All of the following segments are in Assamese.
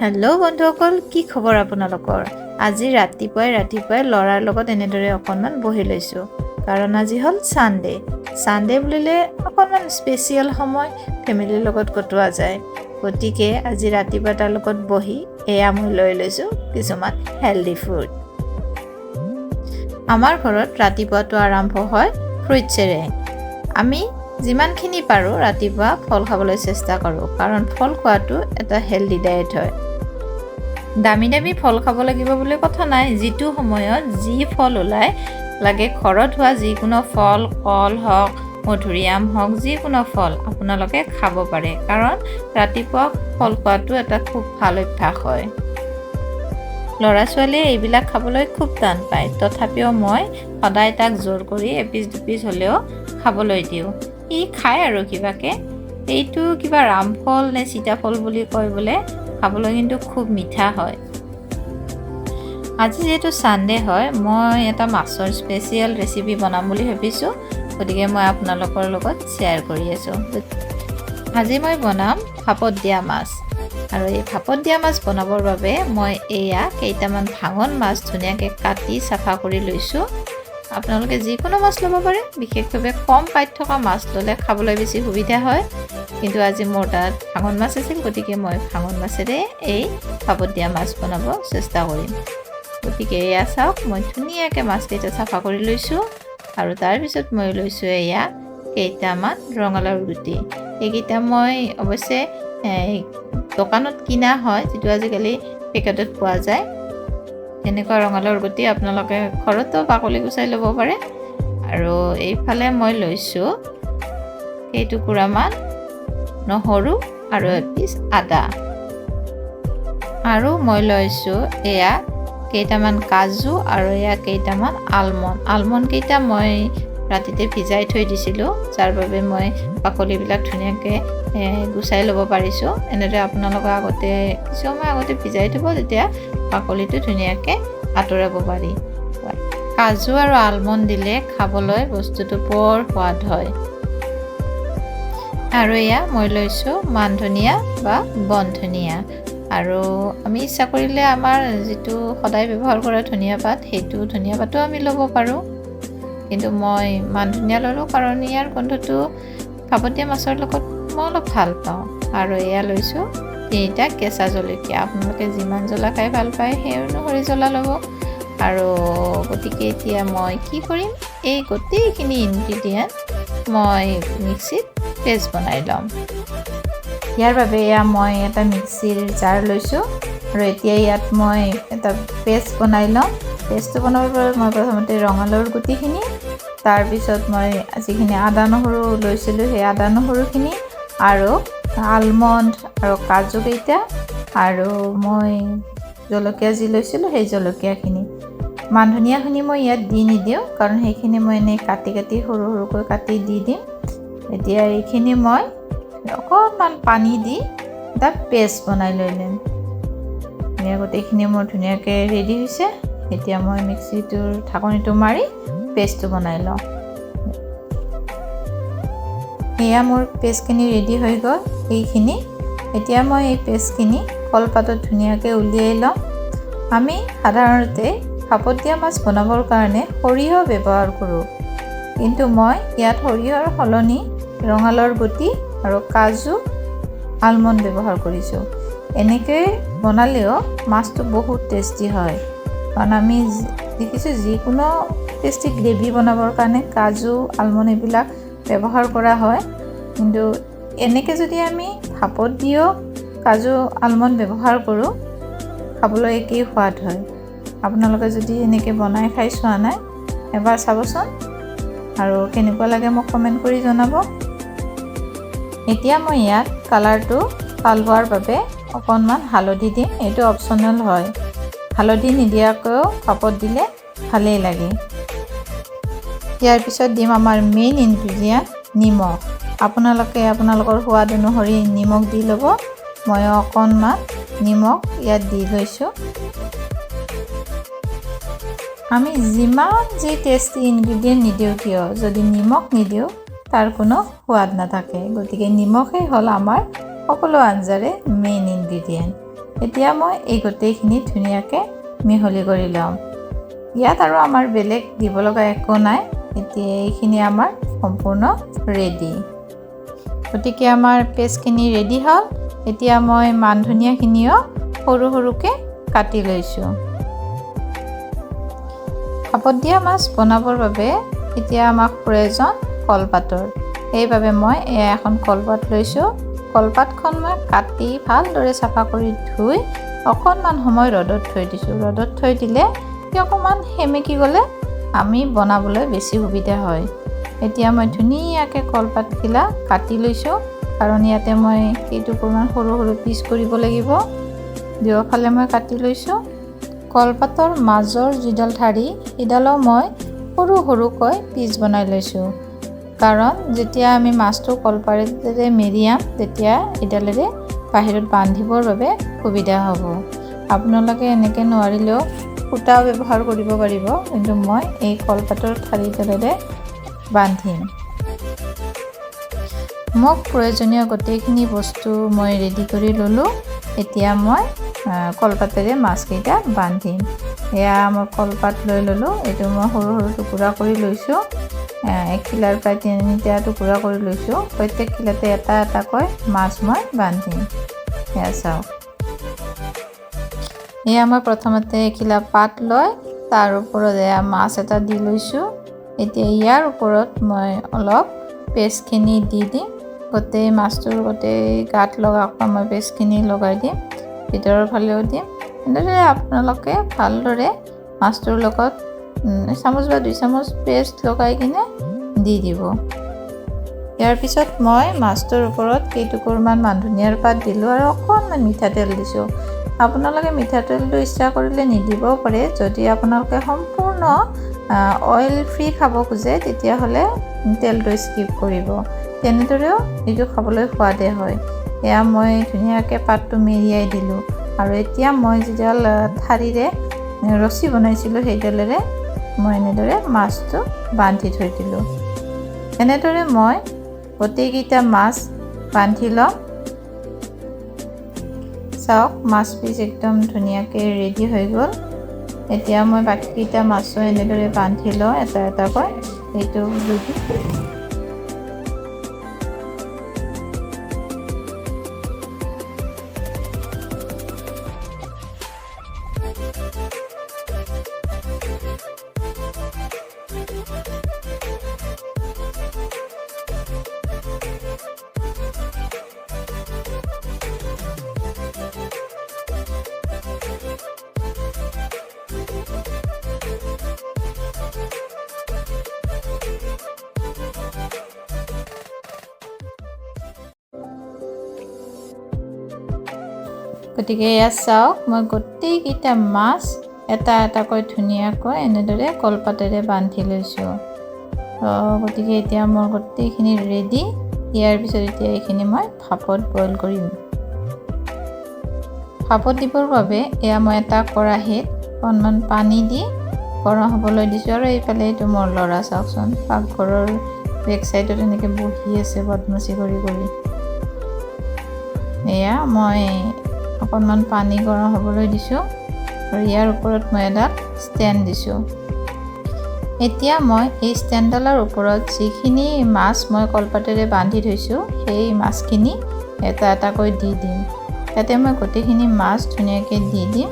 হেল্ল' বন্ধুসকল, কি খবৰ আপোনালোকৰ? আজি ৰাতিপুৱাই ৰাতিপুৱাই ল'ৰাৰ লগত এনেদৰে অকণমান বহি লৈছোঁ, কাৰণ আজি হ'ল ছানডে। ছানডে বুলিলে অকণমান স্পেচিয়েল সময় ফেমিলিৰ লগত কটোৱা যায়। গতিকে আজি ৰাতিপুৱা তাৰ লগত বহি এয়া মই লৈ লৈছোঁ কিছুমান হেল্ডি ফুড। আমাৰ ঘৰত ৰাতিপুৱাটো আৰম্ভ হয় ফ্ৰুইটছেৰে। আমি যিমানখিনি পাৰোঁ ৰাতিপুৱা ফল খাবলৈ চেষ্টা কৰোঁ, কাৰণ ফল খোৱাটো এটা হেল্ডি ডায়েট হয়। দামী দামী ফল খাব লাগিব বুলি কথা নাই, যিটো সময়ত যি ফল ওলায় লাগে, ঘৰত হোৱা যিকোনো ফল, কল হওক, মধুৰিআম হওক, যিকোনো ফল আপোনালোকে খাব পাৰে, কাৰণ ৰাতিপুৱা ফল খোৱাটো এটা খুব ভাল অভ্যাস হয়। ল'ৰা ছোৱালীয়ে এইবিলাক খাবলৈ খুব টান পায়, তথাপিও মই সদায় তাক জোৰ কৰি এপিচ দুপিচ হ'লেও খাবলৈ দিওঁ। সি খায় আৰু কিবাকে। এইটো কিবা ৰামফল নে সীতাফল বুলি কয় বোলে, খাবলৈ কিন্তু খুব মিঠা হয়। আজি যিহেতু ছানডে হয়, মই এটা মাছৰ স্পেচিয়েল ৰেচিপি বনাম বুলি ভাবিছোঁ, গতিকে মই আপোনালোকৰ লগত শ্বেয়াৰ কৰি আছোঁ। আজি মই বনাম ভাপত দিয়া মাছ। আৰু এই ভাপত দিয়া মাছ বনাবৰ বাবে মই এয়া কেইটামান ভাঙন মাছ ধুনীয়াকৈ কাটি চাফা কৰি লৈছোঁ। আপোনালোকে যিকোনো মাছ ল'ব পাৰে, বিশেষভাৱে কম কাঁইট থকা মাছ ল'লে খাবলৈ বেছি সুবিধা হয়। কিন্তু আজি মোৰ তাত ভাঙন মাছ আছিল, গতিকে মই ভাঙন মাছেৰে এই ভাপত দিয়া মাছ বনাব চেষ্টা কৰিম। গতিকে এয়া চাওক, মই ধুনীয়াকৈ মাছকেইটা চাফা কৰি লৈছোঁ। আৰু তাৰপিছত মই লৈছোঁ এয়া কেইটামান ৰঙালাওৰ গুটি। এইকেইটা মই অৱশ্যে দোকানত কিনা হয়, যিটো আজিকালি পেকেটত পোৱা যায়। তেনেকুৱা ৰঙালাওৰ গুটি আপোনালোকে ঘৰতো বাকলি গুচাই ল'ব পাৰে। আৰু এইফালে মই লৈছোঁ কেইটুকুৰামান নহৰু আৰু এপিচ আদা। আৰু মই লৈছোঁ এয়া কেইটামান কাজু আৰু এয়া কেইটামান আলমণ্ড। আলমণ্ডকেইটা মই ৰাতিতে ভিজাই থৈ দিছিলোঁ, যাৰ বাবে মই বাকলিবিলাক ধুনীয়াকৈ গুচাই ল'ব পাৰিছোঁ। এনেদৰে আপোনালোকে আগতে কিছু সময় আগতে ভিজাই থ'ব, তেতিয়া বাকলিটো ধুনীয়াকৈ আঁতৰাব পাৰি। কাজু আৰু আলমণ্ড দিলে খাবলৈ বস্তুটো বৰ সোৱাদ হয়। আৰু এয়া মই লৈছোঁ মান ধনিয়া বা বন ধনিয়া। আৰু আমি ইচ্ছা কৰিলে আমাৰ যিটো সদায় ব্যৱহাৰ কৰা ধনিয়া পাত, সেইটো ধনিয়া পাতো আমি ল'ব পাৰোঁ। কিন্তু মই মান ধনিয়া ল'লোঁ, কাৰণ ইয়াৰ গোন্ধটো ভাপত দিয়া মাছৰ লগত মই অলপ ভাল পাওঁ। আৰু এয়া লৈছোঁ 3টা কেঁচা জলকীয়া। আপোনালোকে যিমান জ্বলা খাই ভাল পায় সেই অনুসৰি জ্বলা ল'ব। আৰু গতিকে এতিয়া মই কি কৰিম, এই গোটেইখিনি ইনগ্ৰিডিয়েণ্ট মই মিক্সিত পেষ্ট বনাই ল'ম। ইয়াৰ বাবে এয়া মই এটা মিক্সিৰ জাৰ লৈছোঁ। আৰু এতিয়া ইয়াত মই এটা পেষ্ট বনাই ল'ম। পেষ্টটো বনাবৰ বাবে মই প্ৰথমতে ৰঙালাওৰ গুটিখিনি, তাৰপিছত মই যিখিনি আদা নহৰু লৈছিলোঁ সেই আদা নহৰুখিনি, আৰু আলমণ্ড আৰু কাজুকেইটা, আৰু মই জলকীয়া যি লৈছিলোঁ সেই জলকীয়াখিনি। মান ধনিয়াখিনি মই ইয়াত দি নিদিওঁ, কাৰণ সেইখিনি মই এনেই কাটি কাটি সৰু সৰুকৈ কাটি দি দিম। এতিয়া এইখিনি মই অকণমান পানী দি এটা পেষ্ট বনাই লৈ ল'ম। ধুনীয়া, গোটেইখিনি মোৰ ধুনীয়াকৈ ৰেডি হৈছে। এতিয়া মই মিক্সিটোৰ ঢাকনিটো মাৰি পেষ্টটো বনাই লওঁ। এয়া মোৰ পেষ্টখিনি ৰেডি হৈ গ'ল এইখিনি। এতিয়া মই এই পেষ্টখিনি কলপাতত ধুনীয়াকৈ উলিয়াই ল'ম। আমি সাধাৰণতে ভাপত দিয়া মাছ বনাবৰ কাৰণে সৰিয়হ ব্যৱহাৰ কৰোঁ, কিন্তু মই ইয়াত সৰিয়হৰ সলনি ৰঙালাওৰ গুটি আৰু কাজু, আলমণ্ড ব্যৱহাৰ কৰিছোঁ। এনেকৈ বনালেও মাছটো বহুত টেষ্টি হয়, কাৰণ আমি দেখিছোঁ যিকোনো টেষ্টি গ্ৰেভি বনাবৰ কাৰণে কাজু, আলমণ্ড এইবিলাক ব্যৱহাৰ কৰা হয়। কিন্তু এনেকৈ যদি আমি ভাপত দিও কাজু, আলমণ্ড ব্যৱহাৰ কৰোঁ, খাবলৈ একেই সোৱাদ হয়। আপোনালোকে যদি এনেকৈ বনাই খাই চোৱা নাই, এবাৰ চাবচোন আৰু কেনেকুৱা লাগে মোক কমেণ্ট কৰি জনাব। এতিয়া মই ইয়াত কালাৰটো ভাল হোৱাৰ বাবে অকণমান হালধি দিম। এইটো অপশ্যনেল হয়, হালধি নিদিয়াকৈও ভাপত দিলে ভালেই লাগে। ইয়াৰ পিছত দিম আমাৰ মেইন ইনগ্ৰিডিয়েণ্ট নিমখ। আপোনালোকে আপোনালোকৰ সোৱাদ অনুসৰি নিমখ দি ল'ব। মই অকণমান নিমখ ইয়াত দি লৈছোঁ। আমি যিমান যি টেষ্টি ইনগ্ৰিডিয়েণ্ট নিদিওঁ কিয়, যদি নিমখ নিদিওঁ তাৰ কোনো সোৱাদ নাথাকে। গতিকে নিমখেই হ'ল আমাৰ সকলো আঞ্জাৰে মেইন ইনগ্ৰিডিয়েণ্ট। এতিয়া মই এই গোটেইখিনি ধুনীয়াকৈ মিহলি কৰি ল'ম। ইয়াত আৰু আমাৰ বেলেগ দিব লগা একো নাই। এতিয়া এইখিনি আমাৰ সম্পূৰ্ণ ৰেডি। গতিকে আমাৰ পেষ্টখিনি ৰেডি হ'ল। এতিয়া মই মান ধনিয়াখিনিও সৰু সৰুকৈ কাটি লৈছোঁ। ভাপত দিয়া মাছ বনাবৰ বাবে এতিয়া আমাক প্ৰয়োজন কলপাতৰ। সেইবাবে মই এয়া এখন কলপাত লৈছোঁ। কলপাতখন মই কাটি ভালদৰে চাফা কৰি ধুই অকণমান সময় ৰ'দত থৈ দিছোঁ। ৰ'দত থৈ দিলে সি অকণমান সেমেকি গ'লে আমি বনাবলৈ বেছি সুবিধা হয়। এতিয়া মই ধুনীয়াকৈ কলপাতখিলা কাটি লৈছোঁ, কাৰণ ইয়াতে মই কেইটুকুৰমান সৰু সৰু পিচ কৰিব লাগিব। দুয়োফালে মই কাটি লৈছোঁ। কলপাতৰ মাজৰ যিডাল ঠাৰি, সেইডালো মই সৰু সৰুকৈ পিচ বনাই লৈছোঁ, কাৰণ যেতিয়া আমি মাছটো কলপাতেৰে মেৰিয়াম তেতিয়া এইডালেৰে বাহিৰত বান্ধিবৰ বাবে সুবিধা হ'ব। আপোনালোকে এনেকৈ নোৱাৰিলেও সূতাও ব্যৱহাৰ কৰিব পাৰিব, কিন্তু মই এই কলপাতৰ ঠাৰিডালেৰে বান্ধিম। মোক প্ৰয়োজনীয় গোটেইখিনি বস্তু মই ৰেডি কৰি ল'লোঁ। এতিয়া মই কলপাতেৰে মাছকেইটা বান্ধিম। এয়া মই কলপাত লৈ ল'লোঁ। এইটো মই সৰু সৰু টুকুৰা কৰি লৈছোঁ। এখিলাৰ প্ৰায় 3টা টুকুৰা কৰি লৈছোঁ। প্ৰত্যেক খিলাতে এটা এটাকৈ মাছ মই বান্ধিম। এয়া চাওক, এয়া মই প্ৰথমতে এখিলা পাত লৈ তাৰ ওপৰত এয়া মাছ এটা দি লৈছোঁ। এতিয়া ইয়াৰ ওপৰত মই অলপ পেষ্টখিনি দি দিম। গোটেই মাছটোৰ গোটেই গাত লগাকৈ মই পেষ্টখিনি লগাই দিম, ভিতৰৰ ফালেও দিম। এনেদৰে আপোনালোকে ভালদৰে মাছটোৰ লগত এচামুচ বা 2 চামুচ পেষ্ট লগাই কিনে দি দিব। ইয়াৰ পিছত মই মাছটোৰ ওপৰত কেইটুকুৰমান মান ধনিয়াৰ পাত দিলোঁ আৰু অকণমান মিঠাতেল দিছোঁ। আপোনালোকে মিঠাতেলটো ইচ্ছা কৰিলে নিদিবও পাৰে। যদি আপোনালোকে সম্পূৰ্ণ অইল ফ্ৰী খাব খোজে তেতিয়াহ'লে তেলটো স্কিপ কৰিব। তেনেদৰেও এইটো খাবলৈ সোৱাদে হয়। এয়া মই ধুনীয়াকৈ পাতটো মেৰিয়াই দিলোঁ আৰু এতিয়া মই যিডাল ঠাৰিৰে ৰছী বনাইছিলোঁ সেইডালেৰে মই এনেদৰে মাছটো বান্ধি থৈ দিলোঁ। এনেদৰে মই গোটেইকেইটা মাছ বান্ধি ল'ম। চাওক, মাছ পিচ একদম ধুনীয়াকৈ ৰেডি হৈ গ'ল। এতিয়া মই বাকীকেইটা মাছো এনেদৰে বান্ধি লওঁ এটা এটাকৈ। এইটো গতিকে এয়া চাওক, মই গোটেইকেইটা মাছ এটা এটাকৈ ধুনীয়াকৈ এনেদৰে কলপাতেৰে বান্ধি লৈছোঁ। গতিকে এতিয়া মোৰ গোটেইখিনি ৰেডি। ইয়াৰ পিছত এতিয়া এইখিনি মই ভাপত বইল কৰিম। ভাপত দিবৰ বাবে এয়া মই এটা কেৰাহীত অকণমান পানী দি গৰম হ'বলৈ দিছোঁ। আৰু এইফালে এইটো মোৰ ল'ৰা চাওকচোন, পাকঘৰৰ বেক চাইডত এনেকৈ বহি আছে বদমাচি কৰি কৰি। এয়া মই অকণমান পানী গৰম হ'বলৈ দিছোঁ আৰু ইয়াৰ ওপৰত মই এডাল ষ্টেণ্ড দিছোঁ। এতিয়া মই এই ষ্টেণ্ডডালৰ ওপৰত যিখিনি মাছ মই কলপাতেৰে বান্ধি থৈছোঁ সেই মাছখিনি এটা এটাকৈ দি দিম। তাতে মই গোটেইখিনি মাছ ধুনীয়াকৈ দি দিম।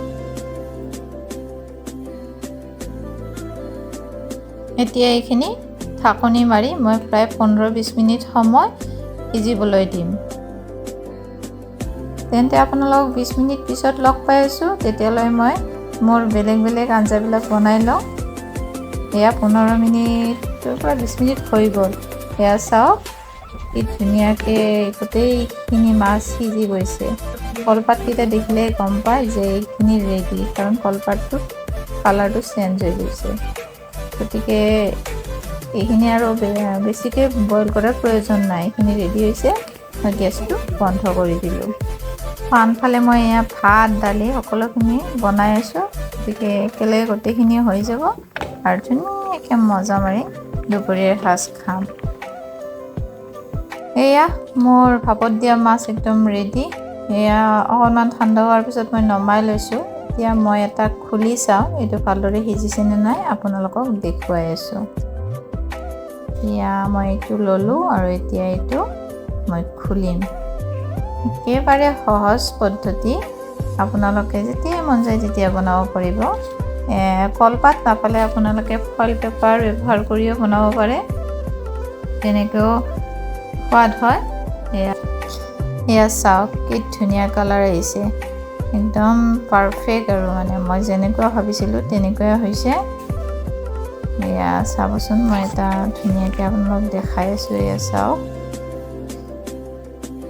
এতিয়া এইখিনি ঢাকনি মাৰি মই প্ৰায় 15-20 মিনিট সময় সিজিবলৈ দিম। তেন্তে আপোনালোকক 20 মিনিট পিছত লগ পাই আছোঁ। তেতিয়ালৈ মই মোৰ বেলেগ বেলেগ আঞ্জাবিলাক বনাই লওঁ। এয়া 15 মিনিটৰ পৰা 20 মিনিট হৈ গ'ল। এয়া চাওক, কি ধুনীয়াকৈ গোটেইখিনি মাছ সিজি গৈছে। কলপাতকেইটা দেখিলে গম পায় যে এইখিনি ৰেডি, কাৰণ কলপাতটোৰ কালাৰটো চেঞ্জ হৈ গৈছে। গতিকে এইখিনি আৰু বেছিকৈ বইল কৰাৰ প্ৰয়োজন নাই, এইখিনি ৰেডি হৈছে। মই গেছটো বন্ধ কৰি দিলোঁ। আনফালে মই এয়া ভাত দালি সকলোখিনি বনাই আছোঁ। গতিকে একেলগে গোটেইখিনি হৈ যাব আৰু ধুনীয়াকৈ মজা মাৰি দুপৰীয়াৰ সাজ খাম। এয়া মোৰ ভাপত দিয়া মাছ একদম ৰেডি। এয়া অকণমান ঠাণ্ডা হোৱাৰ পিছত মই নমাই লৈছোঁ। এতিয়া মই এটা খুলি চাওঁ, এইটো ভালদৰে সিজিছেনে নাই আপোনালোকক দেখুৱাই আছোঁ। এয়া মই এইটো ল'লোঁ আৰু এতিয়া এইটো মই খুলিম। একেবাৰে সহজ পদ্ধতি, আপোনালোকে যেতিয়াই মন যায় তেতিয়া বনাব পাৰিব। কলপাত নাপালে আপোনালোকে ফইল পেপাৰ ব্যৱহাৰ কৰিও বনাব পাৰে, তেনেকৈও সোৱাদ হয়। এয়া চাওক কি ধুনীয়া কালাৰ আহিছে, একদম পাৰফেক্ট আৰু মানে মই যেনেকুৱা ভাবিছিলোঁ তেনেকুৱাই হৈছে। এয়া চাবচোন, মই এটা ধুনীয়াকৈ আপোনালোকক দেখাই আছোঁ। এয়া চাওক,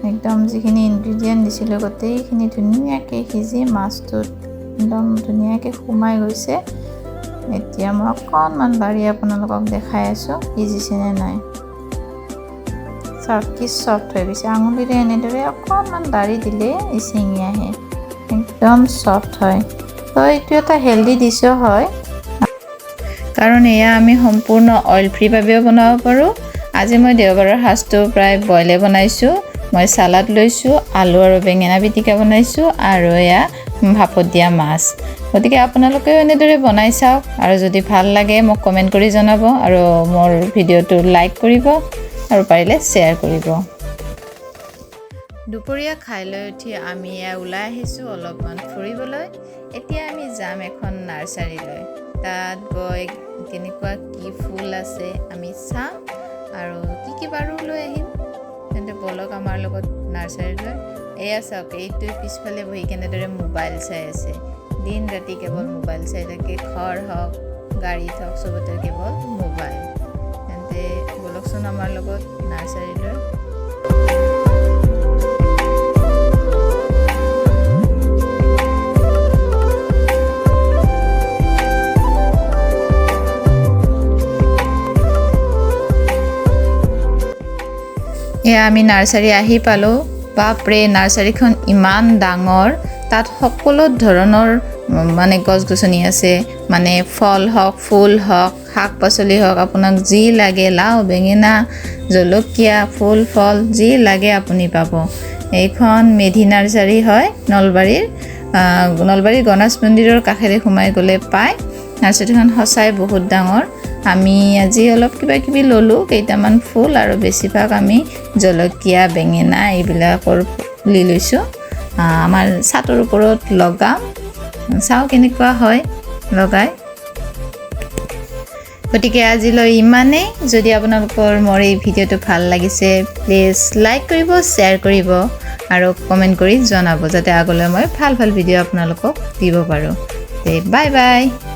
একদম যিখিনি ইনগ্ৰিডিয়েণ্ট দিছিলোঁ গোটেইখিনি ধুনীয়াকৈ সিজি মাছটোত একদম ধুনীয়াকৈ সোমাই গৈছে। এতিয়া মই অকণমান লাৰি আপোনালোকক দেখাই আছোঁ সিজিছেনে নাই। চাওক কি চফ্ট হৈ গৈছে, আঙুলিৰে এনেদৰে অকণমান লাৰি দিলে ছিঙি আহে, একদম চফ্ট হয়। তো এইটো এটা হেল্ডি ডিছো হয়, কাৰণ এয়া আমি সম্পূৰ্ণ অইল ফ্ৰীভাৱেও বনাব পাৰোঁ। আজি মই দেওবাৰৰ সাজটো প্ৰায় বইলে বনাইছোঁ। মই চালাড লৈছোঁ, আলু আৰু বেঙেনা পিটিকা বনাইছোঁ আৰু এয়া ভাপত দিয়া মাছ। গতিকে আপোনালোকেও এনেদৰে বনাই চাওক আৰু যদি ভাল লাগে মোক কমেণ্ট কৰি জনাব আৰু মোৰ ভিডিঅ'টো লাইক কৰিব আৰু পাৰিলে শ্বেয়াৰ কৰিব। দুপৰীয়া খাই লৈ উঠি আমি এয়া ওলাই আহিছোঁ অলপমান ফুৰিবলৈ। এতিয়া আমি যাম এখন নাৰ্চাৰীলৈ। তাত গৈ কেনেকুৱা কি ফুল আছে আমি চাম আৰু কি কি বাৰু লৈ আহিম। তেন্তে ব'লক আমাৰ লগত নাৰ্চাৰীলৈ। এয়া চাওক, এইটোৱে পিছফালে বহি কেনেদৰে মোবাইল চাই আছে। দিন ৰাতি কেৱল মোবাইল চাই থাকে, ঘৰ হওক গাড়ীত হওক চবতে কেৱল মোবাইল। তেন্তে ব'লকচোন আমাৰ লগত নাৰ্চাৰীলৈ। এয়া আমি নাৰ্চাৰী আহি পালোঁ। বাপৰে, নাৰ্চাৰীখন ইমান ডাঙৰ, তাত সকলো ধৰণৰ মানে গছ গছনি আছে, মানে ফল হওক ফুল হওক শাক পাচলি হওক, আপোনাক যি লাগে, লাও বেঙেনা জলকীয়া ফুল ফল যি লাগে আপুনি পাব। এইখন মেধি নাৰ্চাৰী হয় নলবাৰীৰ, নলবাৰীৰ গণেশ মন্দিৰৰ কাষেৰে সোমাই গ'লে পায়। নাৰ্চাৰীখন সঁচাই বহুত ডাঙৰ। আমি আজি অলপ কিবা কিবি ল'লোঁ, কেইটামান ফুল আৰু বেছিভাগ আমি জলকীয়া বেঙেনা এইবিলাকৰ পুলি লৈছোঁ। আমাৰ ছাটৰ ওপৰত লগাম, চাওঁ কেনেকুৱা হয় লগাই। গতিকে আজিলৈ ইমানেই। যদি আপোনালোকৰ মোৰ এই ভিডিঅ'টো ভাল লাগিছে প্লিজ লাইক কৰিব, শ্বেয়াৰ কৰিব আৰু কমেণ্ট কৰি জনাব, যাতে আগলৈ মই ভাল ভাল ভিডিঅ' আপোনালোকক দিব পাৰোঁ। Bye bye.